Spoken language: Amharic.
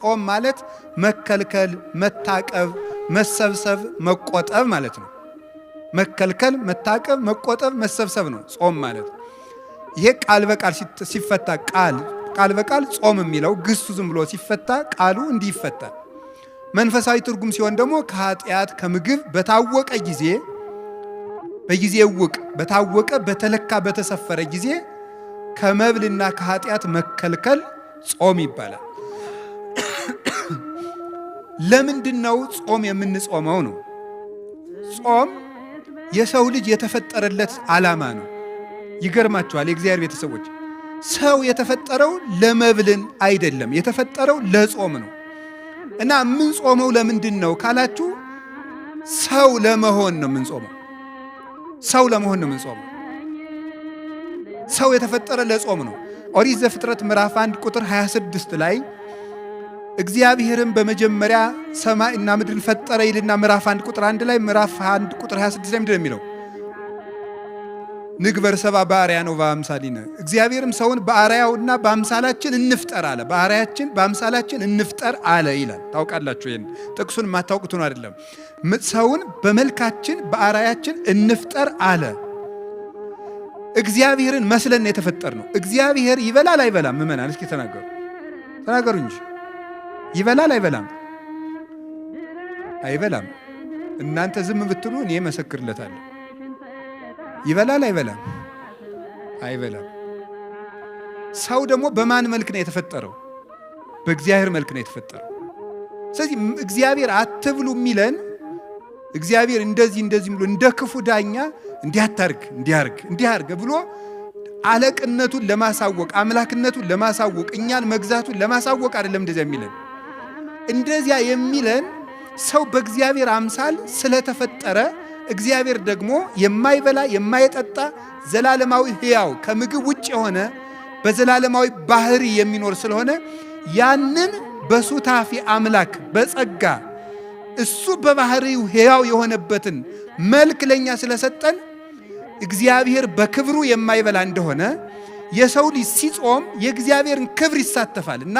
ጾም ማለት መከልከል፣ መታቀብ፣ መሰብሰብ፣ መቆጠብ ማለት ነው። መከልከል፣ መታቀብ፣ መቆጠብ፣ መሰብሰብ ነው ጾም ማለት። ይሄ ቃል በቃል ሲፈታ ቃል በቃል ጾም የሚለው ግሱ ዝም ብሎ ሲፈታ ቃሉ እንዲህ ይፈታል። መንፈሳዊ ትርጉም ሲሆን ደግሞ ከኃጢአት ከምግብ በታወቀ ጊዜ በጊዜ ውቅ በታወቀ በተለካ በተሰፈረ ጊዜ ከመብልና ከኃጢአት መከልከል ጾም ይባላል። ለምንድን ነው ጾም የምንጾመው ነው? ጾም የሰው ልጅ የተፈጠረለት ዓላማ ነው። ይገርማችኋል የእግዚአብሔር ቤተሰቦች፣ ሰው የተፈጠረው ለመብልን አይደለም፣ የተፈጠረው ለጾም ነው። እና የምንጾመው ለምንድን ነው ካላችሁ፣ ሰው ለመሆን ነው የምንጾመው። ሰው ለመሆን ነው የምንጾመው። ሰው የተፈጠረ ለጾም ነው። ኦሪት ዘፍጥረት ምዕራፍ 1 ቁጥር 26 ላይ እግዚአብሔርም በመጀመሪያ ሰማይና ምድርን ፈጠረ ይልና ምዕራፍ 1 ቁጥር 1 ላይ፣ ምዕራፍ 1 ቁጥር 26 ላይ ምንድን ነው የሚለው? ንግበር ሰብአ በአርአያነ ወበአምሳሊነ፣ እግዚአብሔርም ሰውን በአርአያውና በአምሳላችን እንፍጠር አለ። በአርአያችን በአምሳላችን እንፍጠር አለ ይላል። ታውቃላችሁ፣ ይሄን ጥቅሱን የማታውቁት ነው አይደለም። ሰውን በመልካችን በአርአያችን እንፍጠር አለ። እግዚአብሔርን መስለን የተፈጠር ነው። እግዚአብሔር ይበላል አይበላም? ምእመናን እስኪ ተናገሩ፣ ተናገሩ እንጂ፣ ይበላል አይበላም? አይበላም። እናንተ ዝም ብትሉ እኔ መሰክርለታለሁ። ይበላል አይበላም? አይበላም። ሰው ደግሞ በማን መልክ ነው የተፈጠረው? በእግዚአብሔር መልክ ነው የተፈጠረው። ስለዚህ እግዚአብሔር አትብሉ የሚለን እግዚአብሔር እንደዚህ እንደዚህ ብሎ እንደ ክፉ ዳኛ እንዲያታርግ እንዲያርግ እንዲያርግ ብሎ አለቅነቱን ለማሳወቅ፣ አምላክነቱን ለማሳወቅ፣ እኛን መግዛቱን ለማሳወቅ አይደለም እንደዚያ የሚለን። እንደዚያ የሚለን ሰው በእግዚአብሔር አምሳል ስለተፈጠረ፣ እግዚአብሔር ደግሞ የማይበላ የማይጠጣ ዘላለማዊ ሕያው ከምግብ ውጭ የሆነ በዘላለማዊ ባህሪ የሚኖር ስለሆነ፣ ያንን በሱታፊ አምላክ በጸጋ እሱ በባህሪው ሕያው የሆነበትን መልክ ለኛ ስለሰጠን፣ እግዚአብሔር በክብሩ የማይበላ እንደሆነ የሰው ልጅ ሲጾም የእግዚአብሔርን ክብር ይሳተፋል እና